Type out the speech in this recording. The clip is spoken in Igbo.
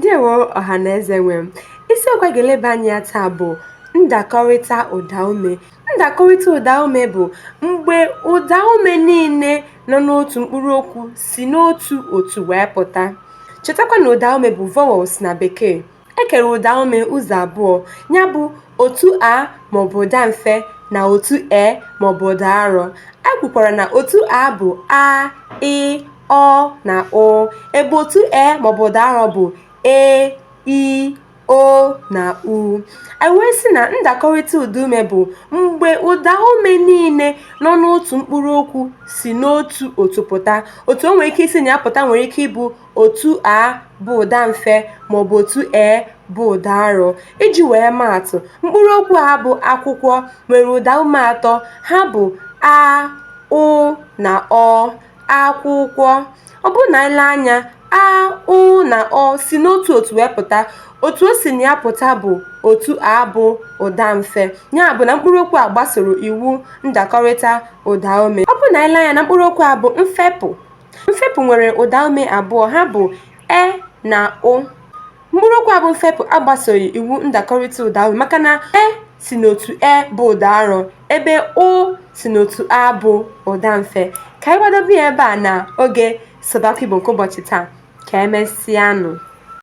Ndewo ọha na eze nwe m. Isiokwu a ga-eleba anya taa bụ ndakọrịta ụdaume. Ndakọrịta ụdaume bụ mgbe ụdaume niile nọ n'otu mkpụrụ okwu si n'otu otu wee pụta. Chetakwa na ụdaume bụ vowels na bekee. E kere ụdaume ụzọ abụọ, ya bụ otu a maọbụ ụda mfe na otu e maọbụ ụda arọ. E kwukwara na otu a bụ a, ị, ọ na ụ, ebe otu e maọbụ ụda arọ bụ e, i, o na u. Anyị wee sị na ndakọrịta ụdaume bụ mgbe ụdaume niile nọ n'otu mkpụrụ okwu si n'otu otu pụta. Otu o nwere ike isi na ya pụta nwere ike ịbụ otu a bụ ụda mfe maọbụ otu e bụ ụda arọ. Iji wee maa atụ, mkpụrụ okwu a bụ akwụkwọ nwere ụdaume atọ, ha bụ a, ụ na ọ. Akwụkwọ. Ọ bụrụ na anyị lee anya, a, ụ na ọ si n'otu otu wee pụta. Otu o si na ya pụta bụ otu a bụ ụda mfe. Ya bụ na mkpụrụ okwu a gbasoro iwu ndakọrịta ụdaume. Ọ bụrụ na anyị lee anya na mkpụrụ okwu a bụ mfepụ, mfepụ nwere ụdaume abụọ, ha bụ e na ụ. Mkpụrụ okwu a bụ mfepụ agbasoghị iwu ndakọrịta ụdaume maka na e si n'otu e bụ ụda arọ ebe ụ si n'otu a bụ ụda mfe. Ka anyị gbadobe ya ebe a na oge Sụbakwa Igbo nke ụbọchị taa. Ka emesịanụ.